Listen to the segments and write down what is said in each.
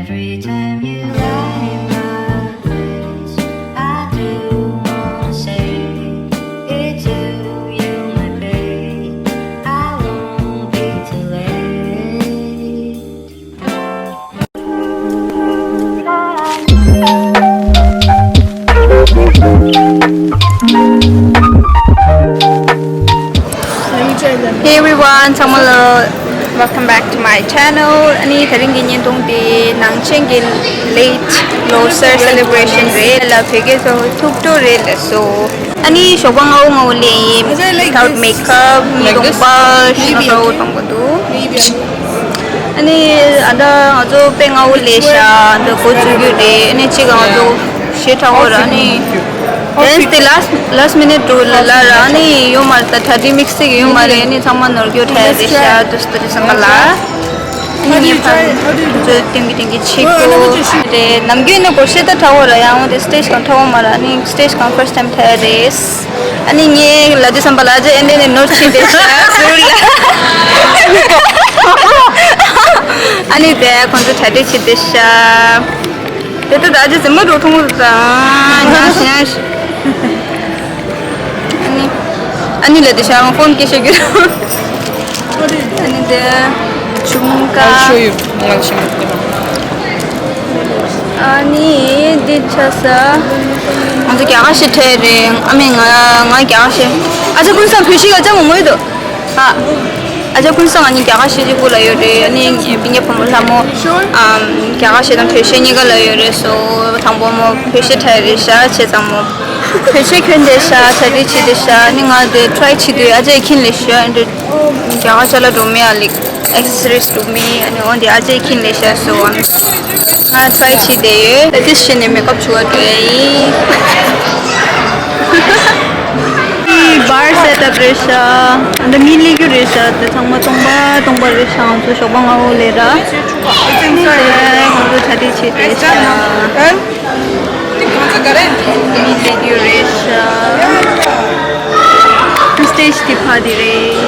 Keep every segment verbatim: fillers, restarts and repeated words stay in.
Every time you light my face, I do wanna say it's you, you my babe. I won't be too late. Hey everyone, ཚང་མ་ལ། Welcome back to my channel. ཨ་ནི་དེ་རིང་གི་བརྙན་ཐུང་དེ་ནང་ཆེན་གྱི་late ལོ་གསར་celebration རེད་ལ། བོད་སྐད་ཚོ་ཐུགས་སྤྲོ་རེད་ལ་སོ། ཨ་ནི་ཞོགས་པ་སྔ་པོ་སྔ་པོ་ལས་ཡིན། Without makeup, མི་གདོང་པ་ཤ་ཁ་འོ་གཏོང་གི་འདུག་ཨ་ནི་ཨ་ད་ང་ཚོ་དཔེ་སྔ་པོ་ལས་ཤ་འདི་འགོ་བཙུགས་རྒྱུ་རེད། ཨ་ནི་གཅིག་ང་ཚོ་ཞེ་དྲག་པོ་ར། ཨ་ནི་dance དེ་last last minute དུ་ལ་ལ་ར། ཨ་ནི་ཡོད་མ་རེད། ད་གྲ་སྒྲིག་དམིགས་བསལ་གྱི་ཡོད་མ་རེད། ཨ་ནི་ཚང་མ་ནོར་འཁྱོལ་ཐལ་རེད་ཤག་དུས་དུས་ཚང་མ་ལ། ཨ་ནི་ངས་ཕར་ཚོ་ཏིང་གི་ཏིང་གི་ཆིག་གོ་རེད། ནམ་རྒྱུན་ནི་སྒོར་གཞས་ད་ཁྲ་བོ་ར། ཡང་དེ་stage གང་ཁྲ་བོ་མ་ར། ཨ་ནི་stage གང་first time ཐལ་རེད། ཨ་ནི་ངས་ལ་དུས་བསམ་པ་ལ་ཨ་ཅེ་ཨེ་འདྲ་ནས་ནོར་ཕྱིན་བསྡད་ཤག་ཟུར་ལ། ཨ་ནི་དེ་ཁོང་ཚོ་གྲ་སྒྲིག་བྱེད་བསྡད་ཤག་དེ་ལྟར་ད་ཅི་ཟིན་མ་འགྲོ་ཐུང་ངུ་དང་ཉག་ཤི་ཉག་ཤི། ཨ་ནི་ཨ་ནི་ལ་དེ་ཤ་ང་ཕོན་སྐད་ཤོད་རྒྱུ། ཨ་ནི་དེ་ཆུང་ཀ I'll show you. I'll show you. ཨ་ནི་འདི་ཆ་ས། ང་ཚོ་རྒྱ་གར་ཤི་ཐལ་རེད། ཨ་མེ་ང་ང་རྒྱ་གར་ཤི། ཨ་ཅག་ཀུན་བཟང་བོད་ཤི་ག་ཅག་མོ་མོ་ཡོད་དོ། ཨ། ཨ་ཅག་ཀུན་བཟང་ང་གཉིས་རྒྱ་གར་ཤི་གཅིག་པུ་ལ་ཡོད་རེད། ཨ་ནི་སྤུན་ཀྱག་བུ་མོ་ལྷ་མོ། ཨམ། རྒྱ་གར་ཤི་དང་བོད་ཤི་གཉིས་ཀ་ལ་ཡོད་རེད་སོ། དང་པོ་མོ་བོད་ཤི་ཐལ་རེད་ཤག་བྱས་ཙང་མོ་བོད་ཤི་གྱོན་བསྡད་ཤག་གྲ་སྒྲིག་བྱས་བསྡད་ཤག་ཨ་ནི་ང་དེ་try བྱེད་དུས་ཨ་ཅག་ཁྱིམ་ལས་ཤོར་འདྲ། རྒྱ་གར་ཅ་ལག་འགྲོ་མི་ཨ་ལིག accessories འགྲོ་མི་ཨ་ནི་འོན་ཏེ་ཨ་ཅག་ཁྱིམ་ལས་ཤོར་སོ། ཨ་ནི་ང་try བྱས་བསྡད་ཡོད། ད་དེ་བྱས་ནས་makeup བྱུག་པ་འགྲོ་ཡ་ཡིན། ཨི་bar set up རེད་ཤག་ཨ་ད་མི་སླེབས་རྒྱུ་རེད་ཤག་དེ་ཚང་མ་སྟོང་པ་སྟོང་པ་རེད་ཤག་ང་ཚོ་ཞོགས་པ་སྔ་པོ་སླེབས་ར། ཨ་ནི་དེ་ང་ཚོ་གྲ་སྒྲིག་བྱས་བསྡད་ཤག་མི་སླེབས་རྒྱུ་རེད་ཤག stage དེ་ཕ་དེ་རེད།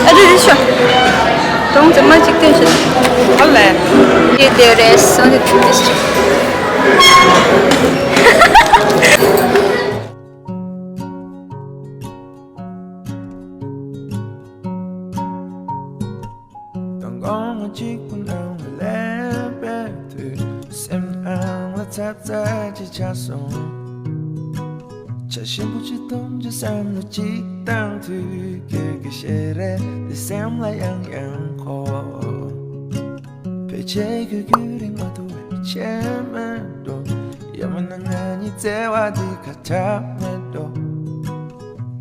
ཨ་ཅེ་དེ་ཤོ། གྲོང་ཚོ་མ་གཅིག་སྟོན་ཤོ། ཨ་ལས། དེ་དེ་རེད་སོང་དེ་དེ་ཤོ། དང་དགོང་མོ་གཅིག་པུ་ནང་ལ་སླེབས་པའི་དུས། སེམས་ནང་ལ་ཚ་ཚ་ཅིག་ཆགས་སོང་། བྱ་ཞིམ་པོ་ཅིག་འཐུང་རྒྱུ་བསམ་བློ་ཅིག་བཏང་དུས། སྐྱོ་སྐྱོ་ཞིག་རེད་དེ་སེམས་ལ་ཡང་ཡང་འཁོར། ཕལ་ཆེར་ཁྱོད་རྒྱུན་རིང་མ་ཐུབ་པའི་ཆད་མེད་འགྲོ། ཡང་མིན་ན་ང་གཉིས་བརྩེ་བ་འདི་ཁ་གྲག་མེད་འགྲོ།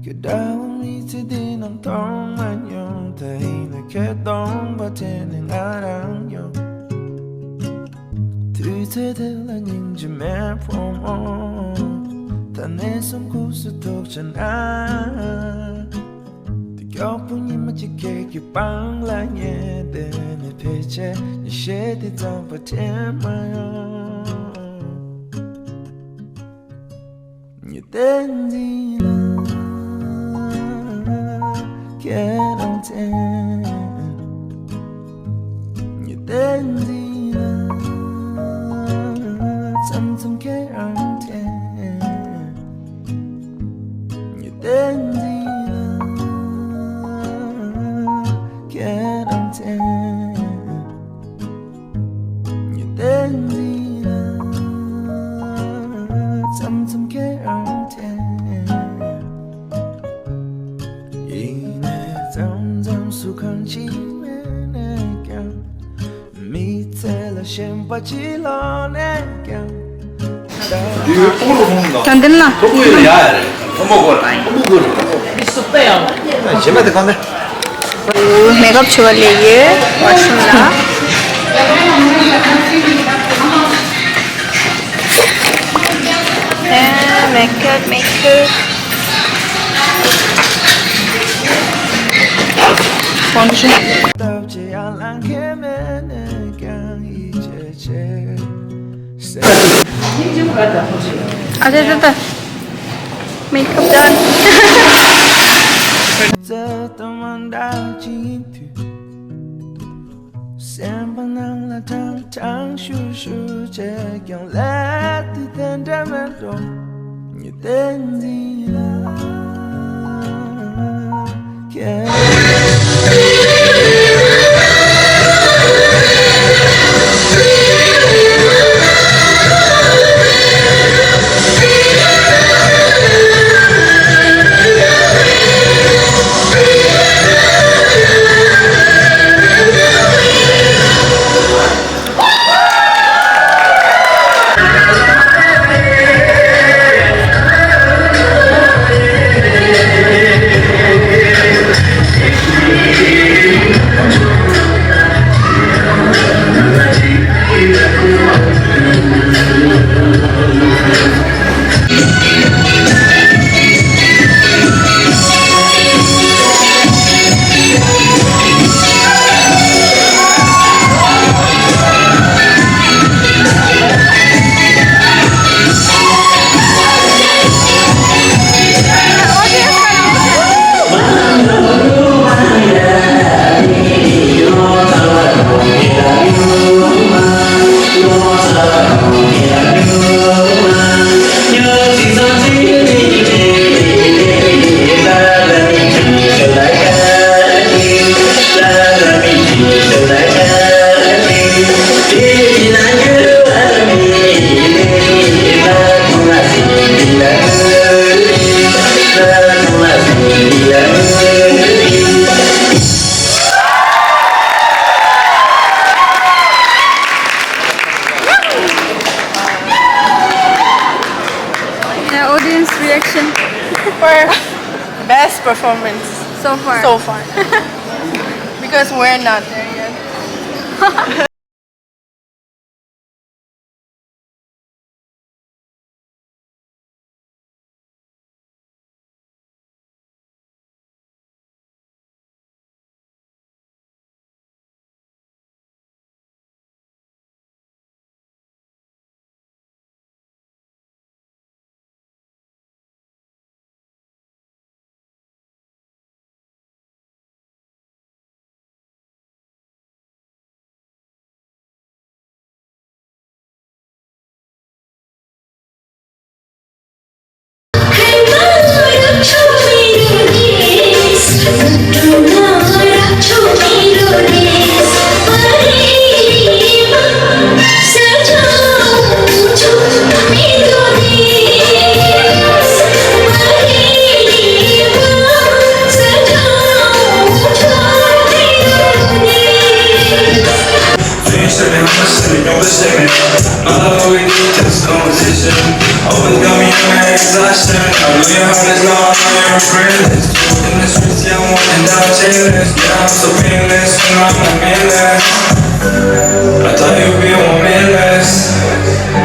ཁྱོད་འདྲ་བོ་མི་ཚེ་འདི་ནང་མཐོང་མ་མྱོང་། ད་ཡིན་ན་ཁྱོད་སྟོང་པ་དྲན་ནས་ང་རང་ཡོང་། དུས་ཚོད་དེ་ལ་སྙིང་རྗེ་མེད་ཕོ་མོ། ད་ནས་བཟུང་ཁུག་སུ་ཐུག་བྱ་ན། དེ་མགྱོགས་པོ་ཉི་མ་གཅིག་ཁྱེད་ཀྱི་པང་ལ་ཉལ་བསྡད་ནས། ཕལ་ཆེར་ཉིན་ཤས་དེ་རྩམ་པ་དྲན་མ་ཡོང་། ཉི་ཟླ་འཛིན་ན་ཁྱེད་རང་དྲན། ཉི་ཟླ་འཛིན་ན་མཚམས་མཚམས་ཁྱེད་རང་དྲན། ཉི་ཟླ་འཛིན་ན་ཁྱེད་རང་དྲན། ཉི་ཟླ་འཛིན་ན་མཚམས་མཚམས་ཁྱེད་རང་དྲན། ཡིན་ནའི་མཚམས་མཚམས་སུ་གང་ཅི་མེད་ནས་ཀྱང་། མི་ཚེ་ལ་ཞེན་པ་ཅི་ལོག་ནས་ཀྱང་། དྲང་བདེན་ལ། མེག་ཨབ་བྱེད་པ་ལས་ཡོད་ཝ་ཤུམ་ལ། ཨེ་མེག་ཨབ་མེག་ཨབ། ཕའུན་ཌེ་ཤན། ཨ་ཙི་ཙི་ཙི། Makeup done. སེམས་པ་ནང་ལ་ཁྲང་ཁྲང་ཤུ་ཤུ་བྱས་ཀྱང་ལས་དེ་དེ་འདྲ་མེད་འགྲོ། ཉི་དེ་འཛིན་ལ། The audience reaction for best performance so far. So far. Because we're not there yet. Always got me in my exhaustion. I know your heart is lost, I know you're afraid. In the streets, yeah, I'm walking down chainless. Yeah, I'm so painless, and I'm not painless. I thought you'd be more painless.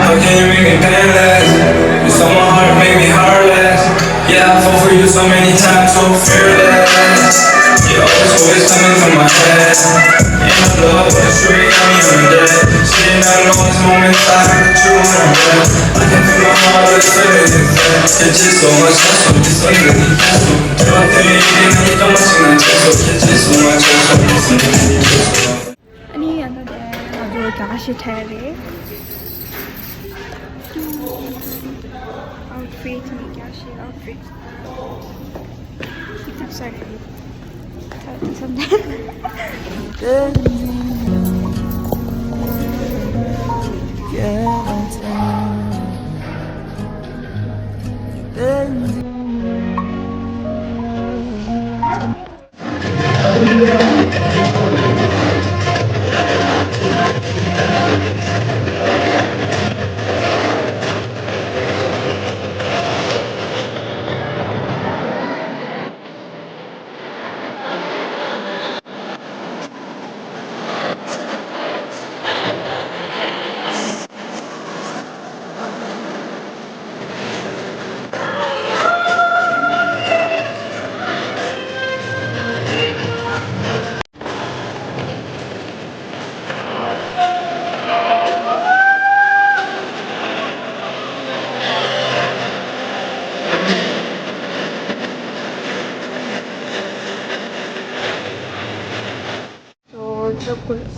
How can you make me painless? You stole my heart, made me heartless. Yeah, I fall for you so many times, so fearless. You always, always coming for my head. Ain't no love, but it's free, I'm in the dead. Sitting down in all these moments, I heard that you wanna rest. I can feel my heart, but it's feeling inside. It's just so much, that's what it's feeling. That's what it's feeling. It's just so much, that's what it's feeling. It's just so much. ཨ་ནི་ཡང་ན་དེ་ང་ཚོ་རྒྱ་གར་ཞིག་འཕྲད་རེད། Outfit ནི་རྒྱ་གར་ཞིག་outfit. It's exciting.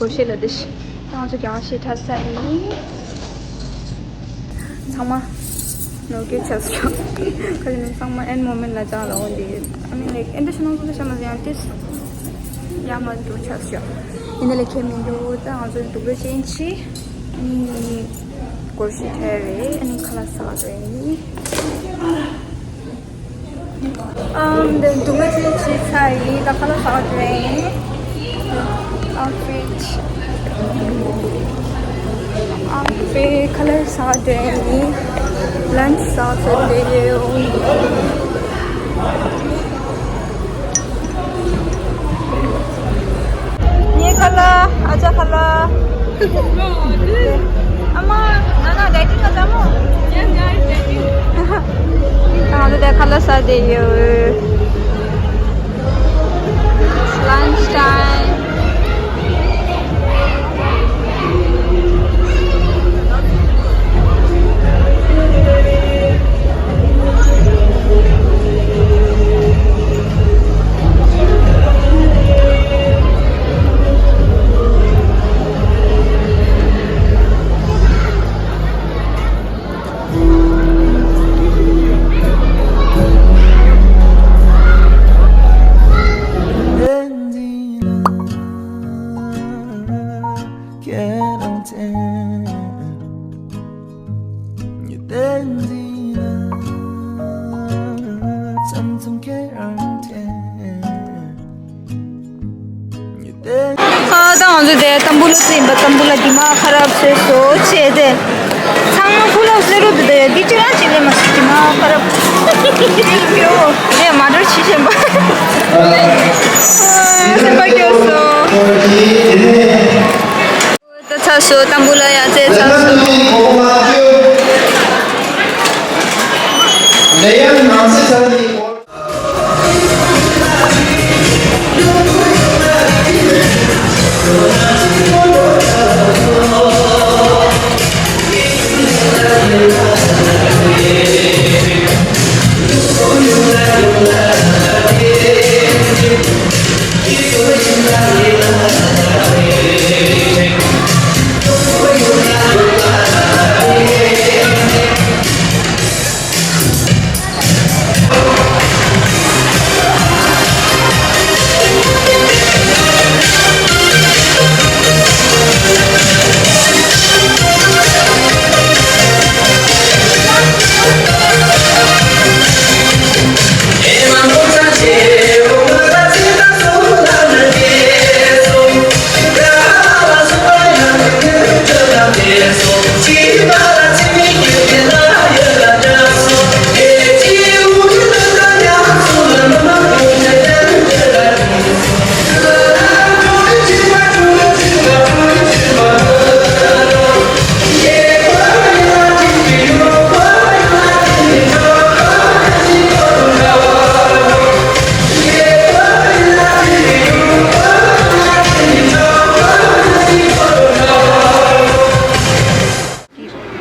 སྒོར་གཞས་ལ་འདི་ཤི། ད་ང་ཚོ་རྒྱང་ཤེས་ཁྲ་ས་ཡིན། ཚང་མ་ནོར་སྐྱོན་ཆགས་སོང་། ཁ་ཅིག་ནི་ཚང་མ་ཨེན་མོ་མེན་ལ་ཅང་ལ་འོང་དེ་ཡོད། ཨ་མི་ལེགས་ཨེ་འདི་ཤི་ནང་ཚོ་ཤ་མ་ཟ་ཡང་ཏིས་ཡ་མ་འགྲོ་ཆགས་སོང་། ཡིན་ན་ལས་ཁྱད་མི་འགྲོ། ད་ང་ཚོ་འདུག་ར་ཅན་ཆི་ནི་སྒོར་གཞས་ཁྲ་རེད། ཨ་ནི་ཁ་ལག་ཟ་རེད། ཨམ། དེ་འདུག་ང་ཚོའི་ཕྱི་ཚ་ཡིན། ད་ཁ་ལག་ཟ་བ་དེ་རེད། ཨའུཊ་ཕིཊ། ཨའུཊ་ཕིཊ་ཁ་ལག་ཟ་བ་དེ་རེད། ལན་ཆི་ཟ་བ་དེ་རེད། ངའི་ཁ་ལག་ཨ་ཅག་ཁ་ལག་ཨ་མ། ང་ན་ཌའི་ཊིང་ག་ཙམ་མོ། ང་ཚོ་དེ་ཁ་ལག་ཟ་བསྡད་ཡོད། Lunch time. ཨ། ད་ང་ཚོ་དེ་ཏམ་བུ་ལ་ཚུད་ཡིན་པ། ཏམ་བུ་ལ་དེ་མ་ཁ་རབ་བཟོས་སོ་བྱས་ཏེ། ཚང་མ་ཕུ་ལ་བཟོས་རོགས་དེ་དེ་དེ་ཅི་རང་ཅི་ལས་མ་ཤི་དེ་མ་ཁ་རབ་ཡོ། དེ་མ་འགྲོ་ཆི་ཤེས་པ། ཨ། སེམས་པ་སྐྱོ་སོང་། ད་ཚར་སོང་། ཏམ་བུ་ལ་ཡང་རྩེད་ཚར་སོང་།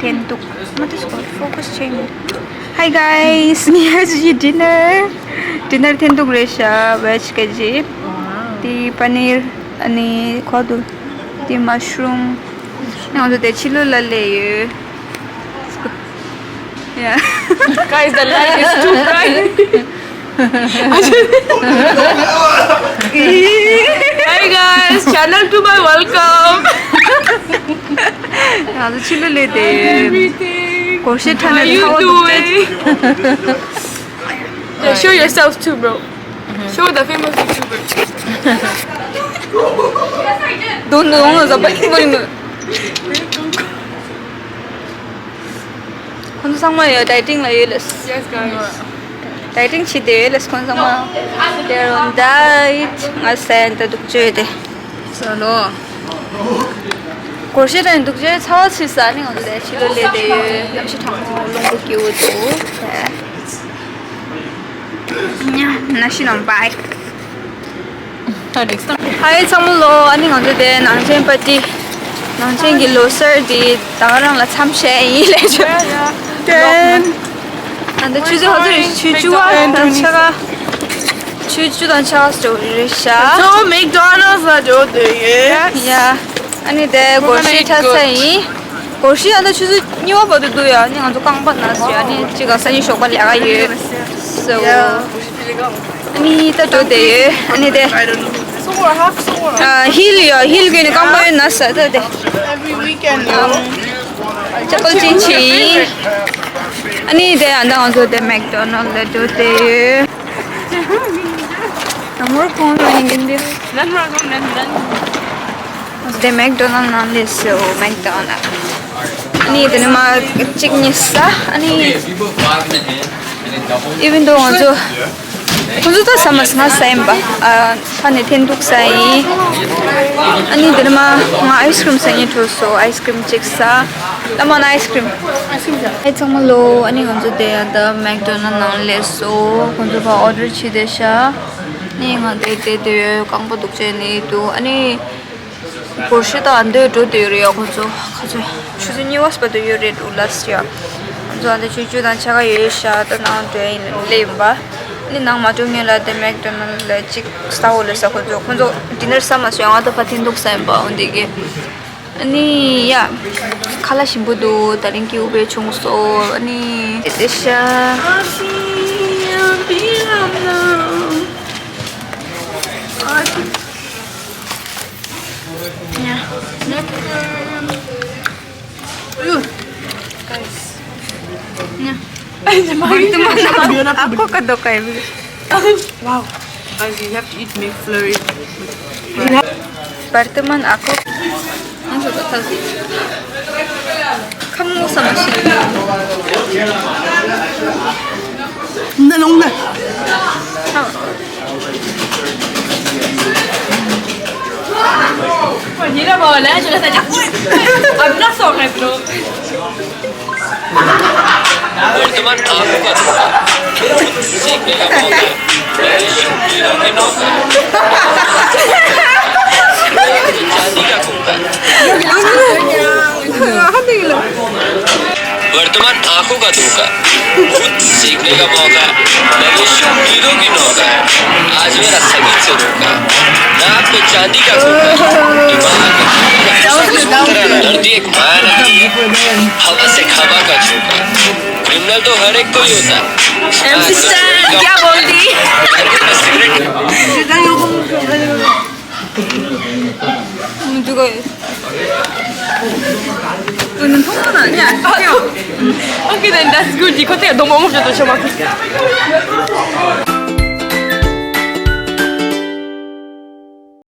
འཐེན་ཐུག་མ་ཐུག་ཧྥོ་ཀས་ཆེན། Hi guys. ངས་ཨ་ཅག་གི་ཌི་ནར། ཌི་ནར་འཐེན་ཐུག་རེད་ཤག་ཝེཇ་ཀེ་ཇི། དེ་པ་ནིར། ཨ་ནི་ཁོ་དུ། དེ་མ་ཤ་རུམ། ང་ཚོ་དེ་ཕྱི་ལོགས་ལ་སླེབས་ཡོད། Yeah. Guys, the light is too bright. Hi guys, channel to my welcome. ང་ཚོ་ཕྱི་ལོགས་སླེབས་ཏེ། Everything. སྒོར་གཞས་ཁྲ་ནས་ཚ་བ་འདུག་སྟེ། Yeah, show yourself too, bro. Show the famous YouTuber. Don't know, don't know, somebody. ཁོང་ཚོ་ཚང་མ་ཡོད། ཌའི་ཊིང་ལ་ཡོད་ལེ། Yes, guys. ཌའི་ཊིང་བྱེད་དེ་ཡོད་ལེ། ཁོང་ཚང་མ། They're on diet. ང་སེན་ད་འདུག་བཅོས་ཏེ། ཟ་ལོ། སྒོར་གཞས་དང་འདུག་བཅོས་ཚ་བ་ཚིག་ཟ་ནི་ང་ཚོ་དེ་ཕྱི་ལོགས་སླེབས་དེ་ཡོད། གནམ་གཤིས་གྲང་མོ་རླུང་བུ་རྒྱུག་འདུག National bike. ཧའི་ཚང་མ་ལོ། ཨ་ནི་ང་ཚོ་དེ་ནང་ཆེན་པར་ཊི། ནང་ཆེན་གྱི་ལོ་གསར་འདི་ད་ག་རང་ལ་མཚམས་བཞག་ཡིན་ལས་ཆོ། ཨ་འདི་ཆུ་ཚོད་ཧ་ཚོད་ཆུ་བཅུ་བ་དང་ཕྱེད་ཀ་ཆུ་བཅུ་དང་ཕྱེད་ཀ་ཙམ་རེད་ཤག So McDonald's ལ་འགྲོ་འདོད་ཡོད། Yeah. ཨ་ནི་དེ་སྒོར་གཞས་འཁྲབ་ས་ཡིན། སྒོར་གཞས་ཨ་ད་ཆུ་ཚོད་གཉིས་པ་བར་དུ་འདུག་ཡ། ཨ་ནི་ང་ཚོ་རྐང་པ་ན་སོང་ཡ། ཨ་ནི་གཅིག་ག་སང་ཉིན་ཞོགས་པ་ལས་ཀ་ཡོད། སོ། ཨ་ནི་ད་འགྲོ་བསྡད་ཡོད། ཨ་ནི་དེ། ཨ། ཧིལ་ཡོད། ཧིལ་གྱོན་ནས་རྐང་པ་ཡོད་ན་ས་ད་དེ། ཨམ། ཅ་པལ་ཅན་ཆི། ཨ་ནི་དེ་ཨ་ད་ང་ཚོ་དེ་མེག་ཌོ་ནལ་ལ་འགྲོ་བསྡད་ཡོད། ནང་མོར་གོང་ལ་ཡིན་གྱི་འདི། དེ་མེག་ཌོ་ནལ་ནང་སླེབས་སོང་། མེག་ཌོ་ནལ། ཨ་ནི་དེ་ནས་མར་གཅིག་གཉིས་ཟ། ཨ་ནི་even though ང་ཚོ་ཁོང་ཚོ་ད་ཟ་མ་ཟ་ང་ཟ་ཡིན་པ། ཨ་ཕ་ནས་འཐེན་ཐུག་ཟ་ཡིན། ཨ་ནི་དེ་ནས་མར་ང་ཨའི་སི་ཀྲིམ་ཟ་སྙིང་བྲོ་སོང་། ཨའི་སི་ཀྲིམ་གཅིག་ཟ། ལ་མ་ན་ཨའི་སི་ཀྲིམ། ཨེ་ཚང་མ་ལོ། ཨ་ནི་ང་ཚོ་དེ་ཡ་ད་མེག་ཌོ་ནལ་ནང་སླེབས་སོང་། ཁོང་ཚོ་ཕར་ཨོ་ཌར་བྱས་བསྡད་ཤག་ཨ་ནི་ང་དེ་དེ་དེ་རྐང་པ་སྡུག་ཅན་ནི་འདུག་ཨ་ནི་སྒོར་གཞས་དང་འདོད་འགྲོ་དེ་ཡོད་རེད་ཡ། ཁོ་ཚོ་ཁ་ཚོད་ཆུ་ཚོད་གཉིས་པ་བར་དུ་ཡོད་རེད་འདུག་ལ་སི་ཡ། ཁོ་ཚོ་ཨ་འདི་ཆུ་ཆུ་དང་ཆ་ག་ཡོད་ཤག་ད་ནང་འགྲོ་ཡིན་སླེབས་ཡིན་པ། ཨ་ནི་ནང་མ་འགྲོ་སྔོན་ལ་དེ་མེག་ཌོ་ནལ་ལ་གཅིག་ཟ་འོ་ལ་ས། ཁོ་ཚོ་ཁོ་ཚོ་ཌི་ནར་ཟ་མ་སོང་ཡ། ང་ད་ཕར་འཐེན་ཐུག་ཟ་ཡིན་པ། འོ་འདི་གི། ཨ་ནི་ཡ། ཁ་ལག་ཞིམ་པོ་འདུག་ད་རིང་གི་ཨུ་བེ་བྱུང་སོང་། ཨ་ནི་དེ་ཤ། Wow. Guys, you have to eat McFlurry. Bartaman ako. Ang sagot sa. Kamu sa machine. Nalong na. Hindi na mawala. Siya na sa. I'm not so bro. वर्तमान आंखों का धोखा। सीखने का मौका है। भविष्य उम्मीदों की नौका है। चांदी का कुंभा है। वर्तमान आंखों का धोखा। खुद सीखने का मौका है। भविष्य उम्मीदों की नौका है। आज मेरा संगीत से धोखा है। नाक पे चांदी का कुंभा है। दिमाग में धरती एक माया नाम की है। हवा से हवा का झोंका। क्रिमिनल तो हर एक कोई होता है। एमसी स्टैन क्या बोल दी? Cigarette. Okay, then that's good. Di kote ya domo mo joto shoma.